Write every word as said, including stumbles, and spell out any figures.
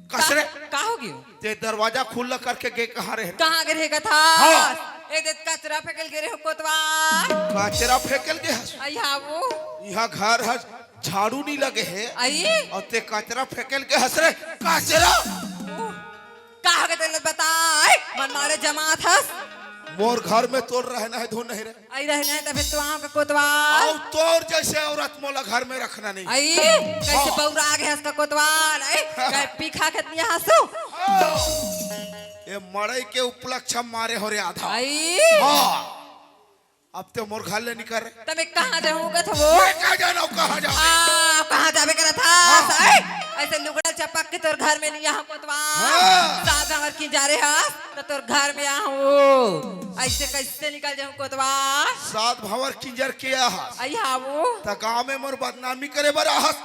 कस रे? का हो गयो? ते दरवाजा खुल्ला करके गे कहाँ रहे? कहाँ गे रहे कथा? हाँ। एक दिन कचरा फेंकल गे रहे कोतवाल। कचरा फेंकल गे हस? अई हाँ वो। यहाँ घर हस, झाड़ू नहीं लगे है। अई? और ते कचरा फेंकल गे हस रे? कचरा? ओ, का हो गए तेला बताए? मन मारे जमात हस। मोर घर में तोर रहना है धुन नहीं रे। अई रहना है तबे तो आँव का कोतवाल। और तोर जैसे औरत मोला घर में रखना नहीं। अई, कैसे हाँ। बौरा गे हस का कोतवाल? अई, कहीं पी खा के नहीं हसो। ये मड़ई के उपलक्ष मारे हो रे आधा। अई, हाँ। अब ते मोर घर ले निकर रे। तमे कहाँ जाहूँ कथवो? मैं कहाँ जाना हूँ, कहाँ जाना? आ, कहाँ जाबे करत हस? हाँ। ऐ, ऐसे लुगड़ा चपक के तोर घर में नहीं आँव कोतवाल। हाँ। सात भंवर किंजरे हस, तो तोर घर में आँव। ऐसे कैसे निकल जाहूँ कोतवाल? सात भंवर किंजर के आहस। अई हाँ वो। त गाँव में मोर बदनामी करे बर आहस।